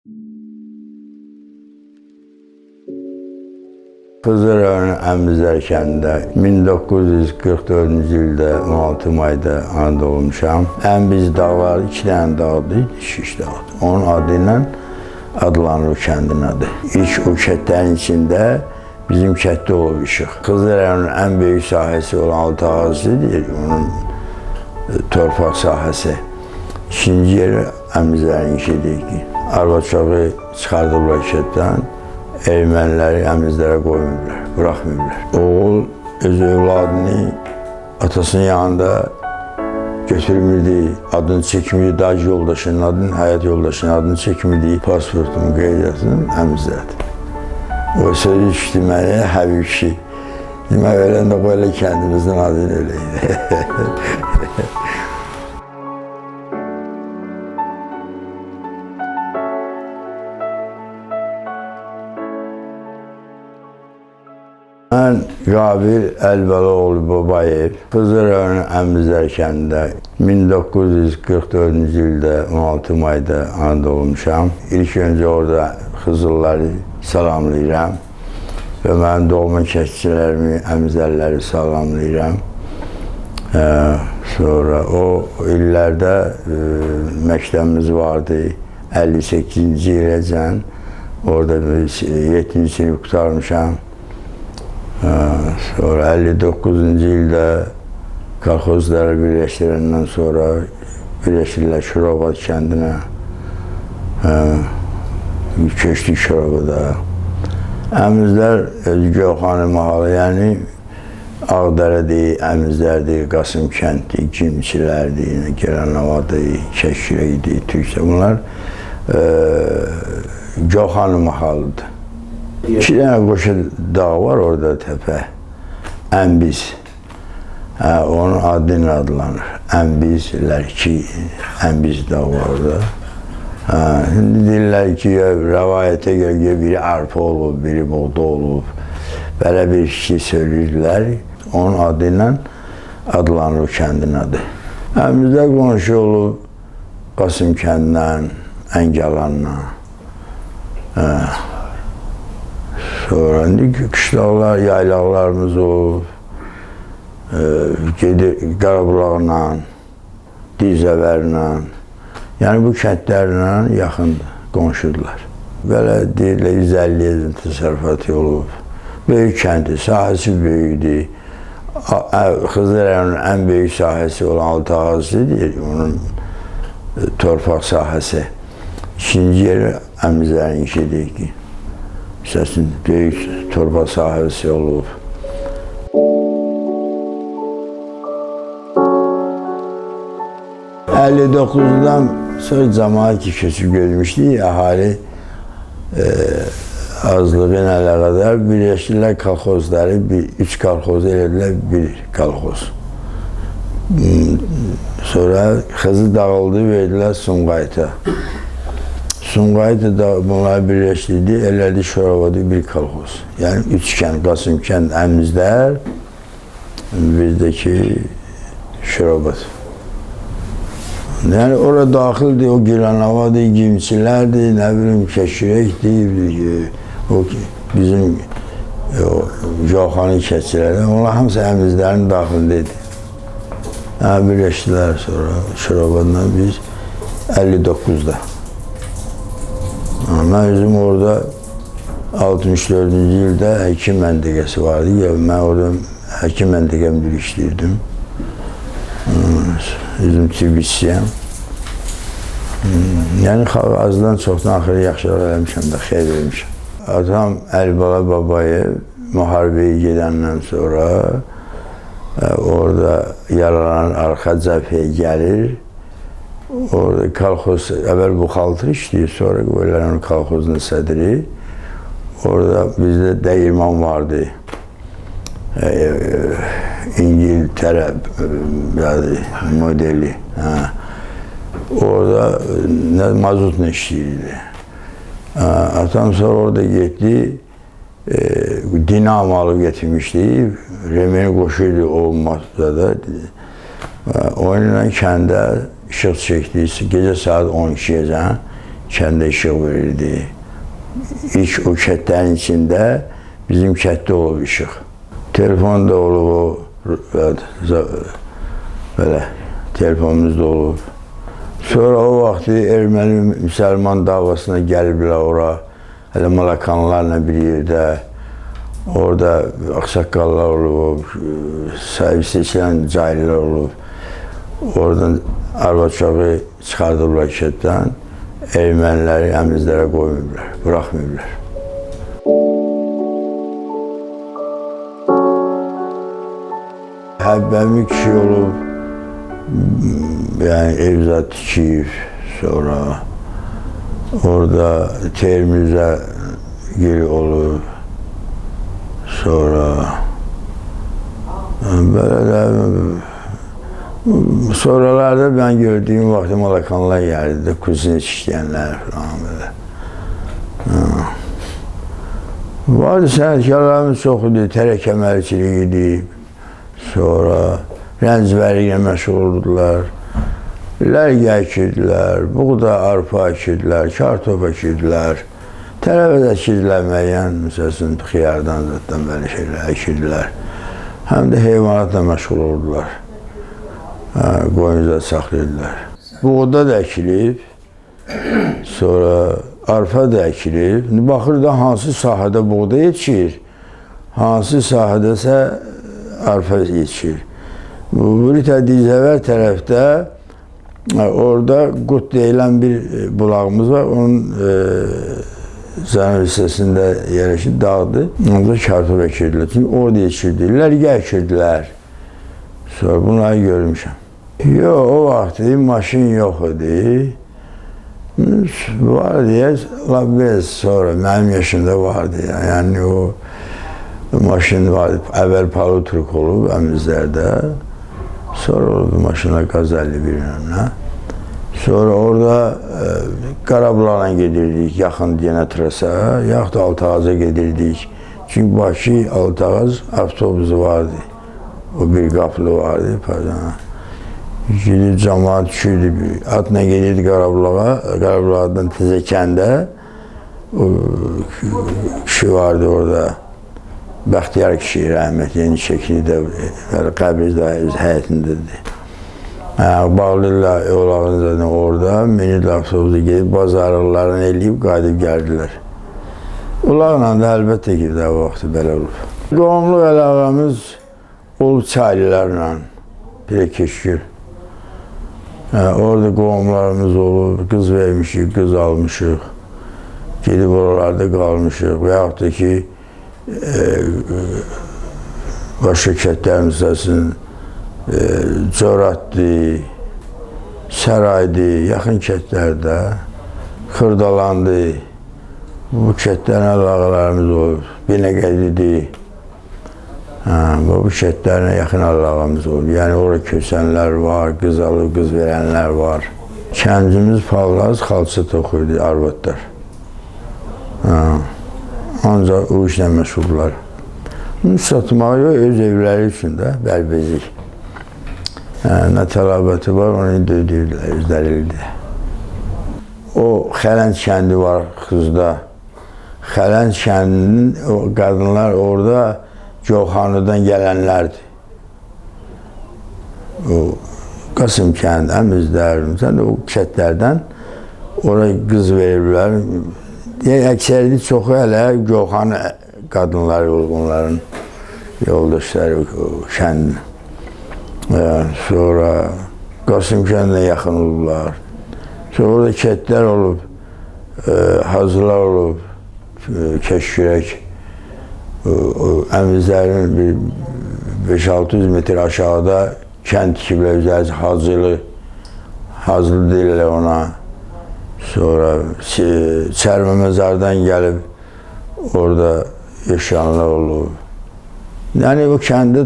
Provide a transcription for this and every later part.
Xızı rayonu Əmizlər kəndində 1944-cü ildə 16 mayda anadan olmuşam. Əmbiz dağları 2 dənə dağdır, şiş dağdır. Onun adı ilə adlanır o kəndin adı. İlk o kəndlərin içində bizim kənddə olub işıq. Xızı rayonunun ən böyük sahəsi olan Altı Ağaclıdır, onun torpaq sahəsi. İkinci yeri Əmizlərinkidir ki, arvad-uşağı çıxardıblar kənddən. Erməniləri əmizlərə qoymayıblar, buraxmayıblar. Oğul öz övladını atasının yanında götürmürdü, adını çəkmirdi, dacı yoldaşının adını, həyat yoldaşının adını çəkmirdi, pasportumun qeydiyyatının əmizlərdir. O sözü düşdü mənə, Həbib kişi. Demək, ölən də qoy elə kəndimizin adını eləydi. Mən Qabil Əlbəloğlu Babayev, Xızı rayonu Əmizlər kəndində 1944-cü ildə 16 mayda anadan olmuşam. İlk öncə orada Xızılları salamlayıram və mənim doğma kəndçilərimi, əmizlərləri salamlayıram. Sonra o illərdə məktəbimiz vardı, 58-ci iləcən, orada 7-ci sinif qurtarmışam. Sonra 59-cu ildə kolxozları birləşdirəndən sonra birləşdirdilər Şurabad kəndinə. Köçdük Şurabada. Əmizlər Gövxanı mahalı, yəni Ağdərədir, Əmizlərdir, Qasım kənddir, Cimçilərdir, Gələnavadır, Kəşirəkdir, Türkçə. Bunlar Gövxanı mahalıdır. 2 dənə qoşa dağ var orada təpə, Əmbiz, onun adı ilə adlanır. Əmbizlər ki, Əmbiz dağı var orada. İndi deyirlər ki, rəvayətə görə biri arpa olub, biri buğda olub. Belə bir şey söyləyirlər. Onun adı ilə adlanır o kəndin adı. Əmizlər qonşu olub Qasım kəndindən, Əngəlanla. Sonra indi qışlaqlar, yaylaqlarımız olub, gedir Qarabulaqla, Dizəvərlə, yəni bu kəndlərlə yaxındır, qonşudurlar. Belə deyirlər, 150 ilin təsərrüfatı olub. Böyük kənddir, sahəsi böyükdür. Xızı rayonunun ən böyük sahəsi olan Altı Ağaclıdır, onun torpaq sahəsi. İkinci yeri Əmizlərinkidir ki, Səsin böyük torpaq sahəsi olub. 59-dan sonra cəmaət ki, köçüb getmişdi, əhali azlığı ilə əlaqədar birləşdirdilər kolxozları, 3 kolxozu elədilər bir kolxoz. Sonra Xızı dağıldı, verdilər Sumqayıta. Sumqayıt da bunları birləşdirdi, elədi Şoravadı bir kolxoz. Yəni 3 kənd, Qasım kənd, Əmizlər, birdəki Şoravad. Yəni ora daxildir, o Gilanavadır, Gimçilərdir, nə bilim, Kəşirəkdir, o bizim Gövxanı kəndçiləri, onlar hamısı Əmizlərin daxilində idi. Birləşdilər sonra Şoravadla biz 59-da. Mən özüm orada 64-cü ildə həkim məntəqəsi vardı. Mən orada həkim məntəqə müdiri işləyirdim. Özüm tibbçisiyəm. Yəni azdan çoxdan axırı yaxşılıq eləmişəm də, xeyir vermişəm. Atam Əlibala Babayev müharibəyə gedəndən sonra orada yaralanan arxa cəbhəyə gəlir. Orada kolxoz, əvvəl buxaltır işləyir, sonra qoyurlar onu kolxozun sədri. Orada bizdə dəyirman vardı. İngiltərə modeli. Orada mazotla işləyirdi. Atam sonra orada getdi, dinamo alıb getirmişdi, remeni qoşuydu o mazotda. Onunla kəndə işıq çəkdi, gecə saat 12-yəcən Kəndə işıq verirdi. İlk o kətlərin içində bizim kətdə olub işıq. Telefon da olub o, belə, telefonumuz da olub. Sonra o vaxtı erməni müsəlman davasına gəliblər ora, hələ malakanlarla bir yerdə. Orada ağsaqqallar olub, sahib seçilən cahillər olub. Oradan arvad-uşağı çıxardıblar kətdən, erməniləri əmizlərə qoymayıblar, buraxmayıblar. Həbbəmi kişi olub, yəni ev zad tikib, sonra orada Termizə geri olub, sonra belə də sonralarda mən gördüyüm vaxtı malakanlar gəldi, kuzin işləyənlər falan belə. Vardı sənətkarlarımız çox idi, tərəkəmərçilik idi, sonra rəncbəri ilə məşğul oldular, lərgə əkirdilər, buğda, arpa əkirdilər, kartof əkirdilər, tərəvəz əkirdilər müəyyən, məsəl üçün, xiyardan, zətdən belə şeylər əkirdilər. Həm də heyvanatla məşğul oldular, qoyun zət saxlayırdılar. Buğda da əkilib, sonra arpa da əkilib. Baxır da hansı sahədə buğda yetişir, hansı sahədəsə arpa yetişir. Brita Dizəvər tərəfdə orada Qut deyilən bir bulağımız var. Onun cənub hissəsində yerləşir dağdır. Orada kartof əkirdilər. Çünki orada yetişirdi. Lərgə əkirdilər. Sonra bunları görmüşəm. Yox, o vaxt maşın yox idi. Var deyə, biraz sonra, mənim yaşımda vardı. Yəni o maşın vardı. Əvvəl palutruk olub əmizlərdə. Sonra oldu maşına Qaz 51-lə. Sonra orada Qarabulaqla gedirdik, yaxın deyənə trasa, yaxud da Altağaza gedirdik. Çünki Bakı Altağaz avtobusu vardı. O bir qapılı vardı. Pardon. Gedib camaat düşürdü, atla gedirdi Qarabulağa, Qarabulaqdan təzə kəndə. O kişi vardı orada. Bəxtiyar kişi, rəhmət, yeni şəkili də, qəbri də öz həyətindədir. Bağlıyla olağın zaten orada, minirlər avtobusu gedib, bazarlarını eləyib, qayıdıb gəldilər. Ulaqla da əlbəttə ki, də o vaxtı belə olub. Qohumluq əlaqəmiz olub çaylılarla, bir keşkül. Orada qohumlarımız olub, qız vermişik, qız almışıq, gedib oralarda qalmışıq və yaxud da ki, başqa kətlər məsələn, Coratdı, Saraydı, yaxın kətlərdə, Xırdalandı. Bu kətlərlə əlaqələrimiz olub, Binəqədidir. Bu kətlərlə yaxın əlaqəmiz olub. Yəni ora köçənlər var, qız alıb, qız verənlər var. Kəndimiz Palaz xalça toxuyurdu arvadlar. Ancaq o işlə məşğullar. Bunu satmağı yox, öz evləri üçün də bərbəzik. Nə tələbəti var, onu ödəyirdilər, özləri idi. O Xələnc kəndi var Xızda. Xələnc kəndinin o qadınlar orada Coxanıdan gələnlərdir. O Qasım kəndi, əmizlər, sən də o kətlərdən ora qız veriblər. Yəni, əksəriyyəti çoxu hələ Coxanı qadınları olub onların yoldaşları o kəndin. Sonra Qasım kəndinə yaxın olublar. Sonra orada kətlər olub, hazırlar olub, Keşkürək. Əmizlərin bir 5-600 metr aşağıda kənd tikiblər üzəri Hacılı, Hacılı deyirlər ona. Sonra Çərmə məzardan gəlib orada yaşayanlar olub. Yəni o kəndi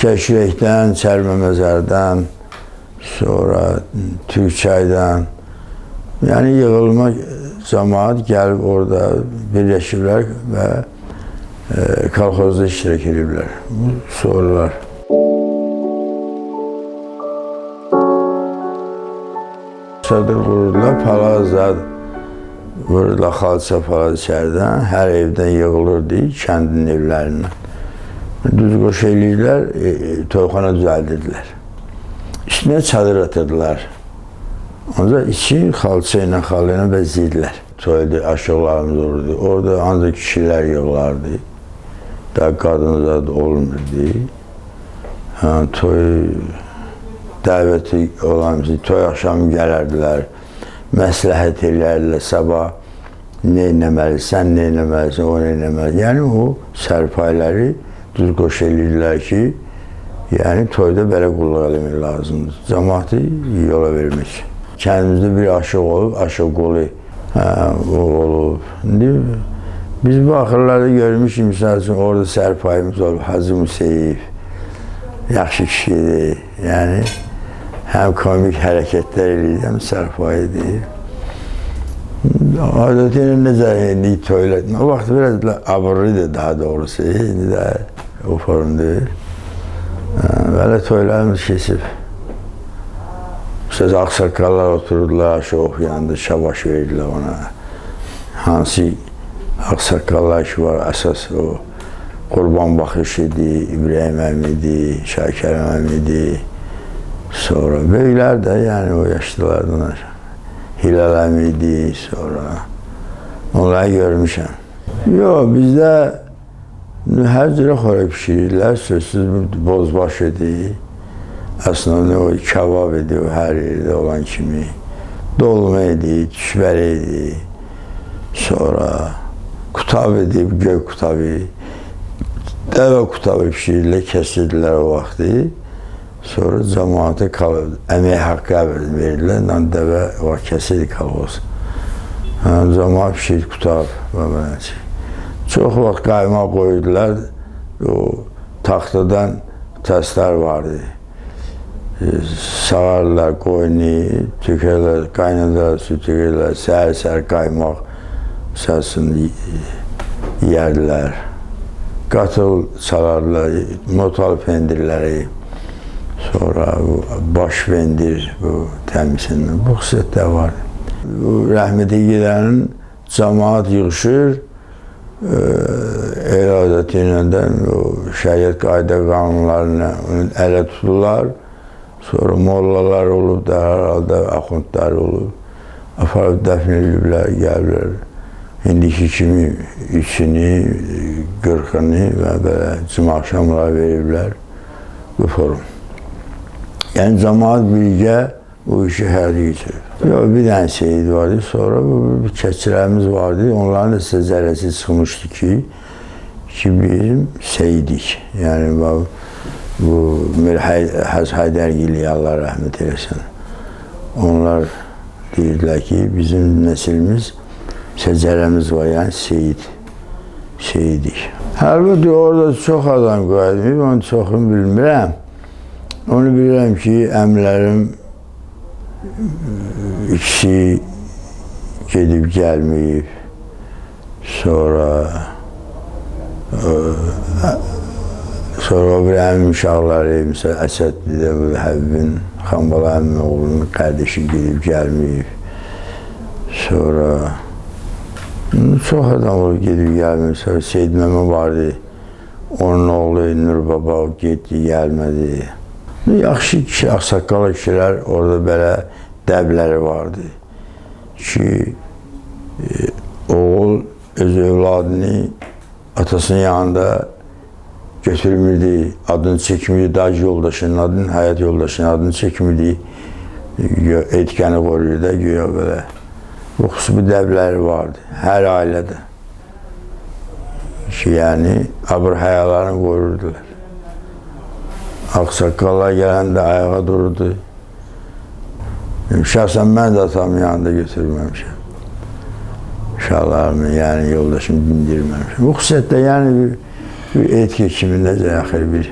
Keşkürəkdən, Çərmə məzardan, sonra Türkçaydan, yəni yığılma cəmaat gəlib orada birləşiblər və kolxozda iştirak ediblər. Bu sorular. Çadır qururdular, palazlar vururdular, xalça palaz içərdən. Hər evdən yığılırdı, kəndin evlərindən. Düz qoş eləyirdilər, toyxana düzəldirdilər. Üstünə çadır atırdılar. Ancaq içi xalça ilə, xalı ilə bəzəyirdilər. Toyda aşıqlarımız olurdu. Orada ancaq kişilər yığılardı. Daha qadın zad olmurdu. Hə, toy dəvəti olan, toy axşamı gələrdilər, məsləhət eləyərdilər, sabah nə eləməlisən, nə eləməlisən, o nə eləməlisən. Yəni o sərpayları düz qoş eləyirdilər ki, yəni toyda belə qulluq eləmək lazımdır. Cəmaatı yola vermək. Kəndimizdə bir aşıq olub, aşıq qolu, hə, o olub. İndi biz bu axırlarda görmüşük, misal üçün, orada sərpayımız olub, Hacı Museyiv. Yaxşı kişidir, yəni həm komik hərəkətlər eləyir, həm sərpay edir. Adətən necə indi toylar, o vaxt biraz abırlı idi daha doğrusu, indi də o form deyil. Belə toylarımız keçib. Məsələn, ağsaqqallar otururdular, aşıq oxuyanda şabaş verirdilər ona. Hansı ağsaqqallar ki var, əsas o Qurban Baxış idi, İbrahim əmi idi, Şakir əmi idi. Sonra böyüklər də, yəni o yaşlılardan Hilal əmi idi, sonra onları görmüşəm. Yox, bizdə hər cürə xörək pişirirdilər, sözsüz bozbaş idi. Əslində o kebab idi, o hər yerdə olan kimi. Dolma idi, tüşbəri idi. Sonra qutab idi, göy qutabı. Dəvə qutabı pişirirdilər, kəsirdilər o vaxtı. Sonra cəmaata əmək haqqı verirdilər, dəvə o vaxt kəsirdi kolxoz. Cəmaat pişirdi qutab və beləcə. Çox vaxt qaymaq qoyurdular, o taxtadan təslər vardı. Sağardılar qoyunu, tökərlər, qaynadılar, süd tökərlər, səhər-səhər qaymaq səsini yerdilər. Qatıl çalardılar, notal pendirləri, sonra bu baş pendir bu təmisindən. Bu xüsusiyyətlər var. Bu rəhmətə gedənin cəmaat yığışır, el adəti ilə də o şəriət qayda qanunlarını ələ tuturlar. Sonra mollalar olub da, hər halda axundlar olub. Aparıb dəfn ediblər, gəliblər. İndiki kimi üçünü, 40-ını və belə cümə axşamları veriblər bu forum. Yəni cəmaat birgə bu işi həyata keçirib. Yox, bir dənə seyid vardı, sonra bu keçilərimiz vardı. Onların da səcərəsi çıxmışdı ki, bizim seyidik. Yəni bu Mir Həz Həydərgili, Allah rəhmət eləsin. Onlar deyirdilər ki, bizim nəsilimiz, səcərəmiz var, yəni seyidik. Halbuki orada çox adam qoyulmayıb, onu çoxunu bilmirəm. Onu bilirəm ki, əmlərim ikisi gedib gəlməyib. Sonra o bir əmim uşaqları, məsələn, Əsəd də bu Həbibin, Xanbala əmin oğlunun qardeşi gedib gəlməyib. Sonra çox adam olub gedib gəlməyib. Sonra Seyid Məmə vardı, onun oğlu Nur Baba getdi, gəlmədi. Yaxşı kişi, ağsaqqalı kişilər orada belə dəbləri vardı ki, oğul öz övladını atasının yanında götürmürdü, adını çəkmirdi, dacı yoldaşının adını, həyat yoldaşının adını çəkmirdi, etikəni qoruyur da, güya belə. Bu xüsusi dəbləri vardı hər ailədə ki, yəni abır həyalarını qorurdular. Ağsaqqallar gələndə ayağa dururdu. Şəxsən mən də atamın yanında götürməmişəm. Uşaqlarımı, yəni yoldaşımı dindirməmişəm. Bu xüsusiyyətdə yəni bir etika kimi necə axır bir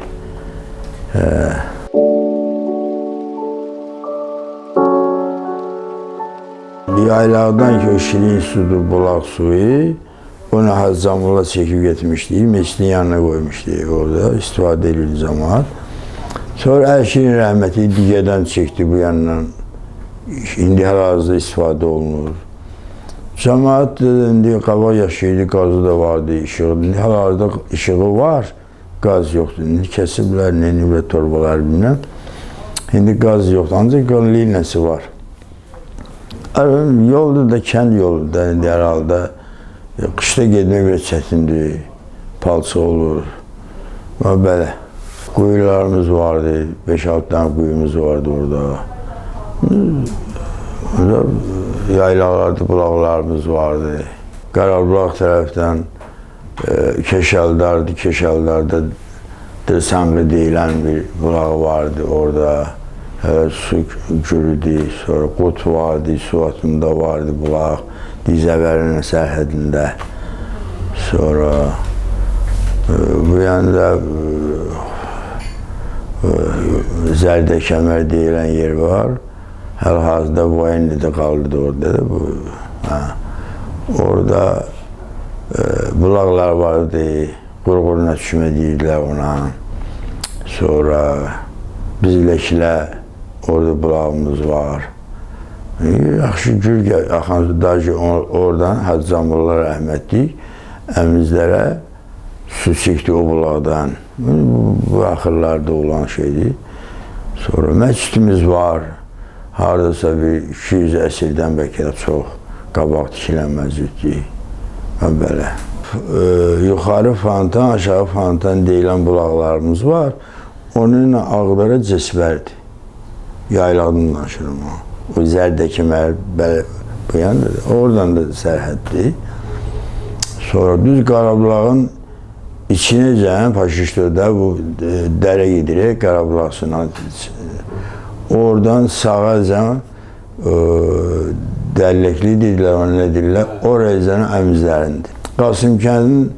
yaylaqdan ki, o şirin sudur, bulaq suyu, onu Hacı Zamulla çəkib getmişdi, meçidin yanına qoymuşdu orada, istifadə edirdi cəmaat. Sonra Əlşirin rəhməti digədən çəkdi bu yandan. İndi hal-hazırda istifadə olunur. Cəmaət də indi qabaq yaşayırdı, qazı da vardı, işığı. İndi hal-hazırda işığı var, qaz yoxdur. İndi kəsiblər, neyni torbalar bilməm. İndi qaz yoxdur, ancaq liniyası var. Yoldur da, kənd yoludur da indi hər halda. Qışda getmək biraz çətindir, palçıq olur. Və belə. Quyularımız vardı, 5-6 dənə quyumuz vardı orada. Orada yaylaqlarda bulaqlarımız vardı. Qarabulaq tərəfdən Keşəldardı, Keşəldarda Dırsanlı deyilən bir bulağı vardı orada. Su gürüdü, sonra Qut vardı, Suatında vardı bulaq, Dizəvərinin sərhədində. Sonra bu yanda Zərdəkəmər deyilən yer var. Hal-hazırda Voyenli'də qaldı orada da. Orada bulaqlar vardı, qurğuruna düşmə deyirdilər ona. Sonra bizləkilər orada bulağımız var. Yaxşı gür axan su, oradan Hacı Zamolla rəhmətlik əmizlərə su çəkdi o bulaqdan. Bu axırlarda olan şeydir. Sonra məscidimiz var. Haradasa bir 200 əsrdən bəlkə də çox qabaq tikilən məsciddir. Və belə. Yuxarı fontan, aşağı fontan deyilən bulaqlarımız var. Onunla Ağdara cəsvərdir. Yaylaqdan danışıram o. O Zərdəkəmər belə bu yandadır. Oradan da sərhəddir. Sonra düz Qarabulağın içinəcən Paşiştoda bu dərə gedirik, Qarabulaq suyuna. Oradan sağacan dəlləkli dedilər, ona nə deyirlər, oracan əmizlərindir. Qasım kəndin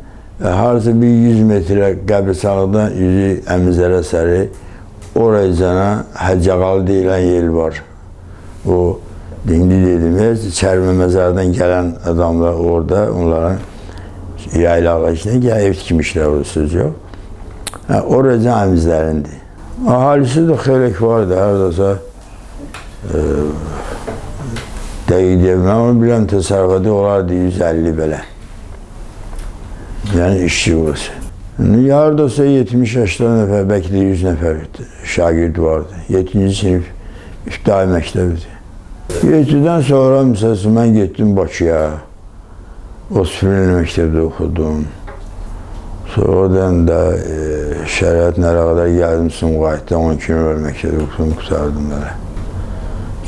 harasa bir 100 metrə qəbristanlıqdan yüzü əmizlərə səri oracana Həcəqalı deyilən yer var. O, indi dedim, Çərmə məzardan gələn adamlar orada, onların yaylaqlar içində gəl, ev tikmişlər orada, söz yox. Oracan əmizlərindir. Əhalisi də xeylək vardı, haradasa dəqiq deyəm, mən onu biləm, təsərrüfatı olardı 150 belə. Yəni işçi orası. Haradasa 70-80 nəfər, bəlkə də 100 nəfər şagird vardı. 7-ci sinif ibtidai məktəbidir. 7-dən sonra məsəl üçün mən getdim Bakıya. Osmanlı məktəbdə oxudum. Sonra oradan da şərait nərə qədər gəldim Sumqayıtda 12 nömrə məktəbdə oxudum, qurtardım belə.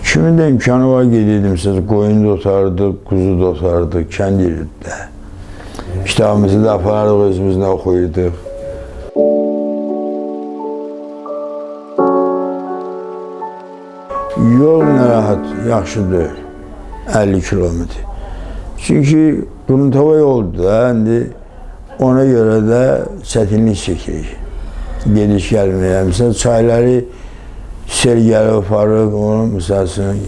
Kimin də imkanı var gedirdim, məsələn, qoyun da otardıq, quzu da otardıq, kənd yeridi də. Kitabımızı da aparardıq, özümüzlə oxuyurduq. Yol narahat, yaxşı deyil, 50 kilometr. Çünki qruntova yoldur da, indi ona görə də çətinlik çəkirik. Gediş gəlməyə. Məsələn, çayları sel gəlib aparıb, onun məsəl üçün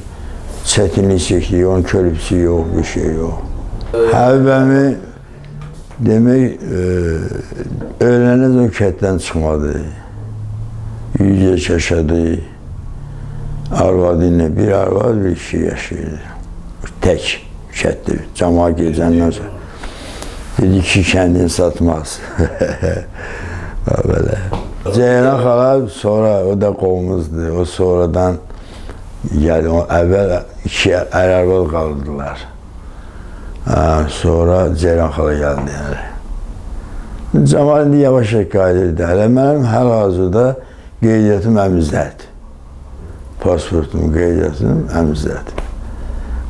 çətinlik çəkirik, onun körpüsü yox, bir şey yox. Həbib əmi demək, öyrənəcək kənddən çıxmadı. 100 yaş yaşadı. Arvadı ilə bir arvad, bir kişi yaşayırdı. Tək kənddə, camaat gezəndən sonra. Dedi ki, kəndini satmaz. Belə. Ceylan xala sonra, o da qovumuzdur. O sonradan gəldi. O, əvvəl iki ər arvad qaldılar. Sonra Ceylan xala gəldi. Yəni. Camaat indi yavaş-yavaş qayıdırdı. Hələ mənim hal-hazırda qeydiyyatım əmizdədir. Pasportum, qeydiyyatım əmizdədir.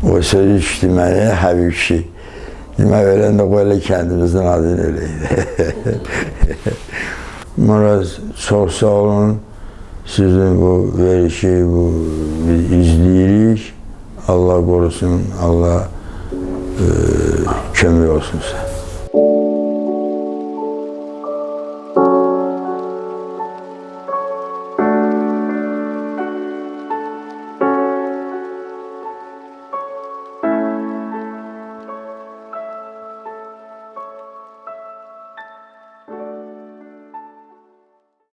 O sözü düşdü mənə, Həbib kişi. Demək, ölən də qoy elə kəndimizin adını eləydi. Muraz, çox sağ olun. Sizin bu verişi, bu biz izləyirik. Allah qorusun, Allah kömək olsun sizə.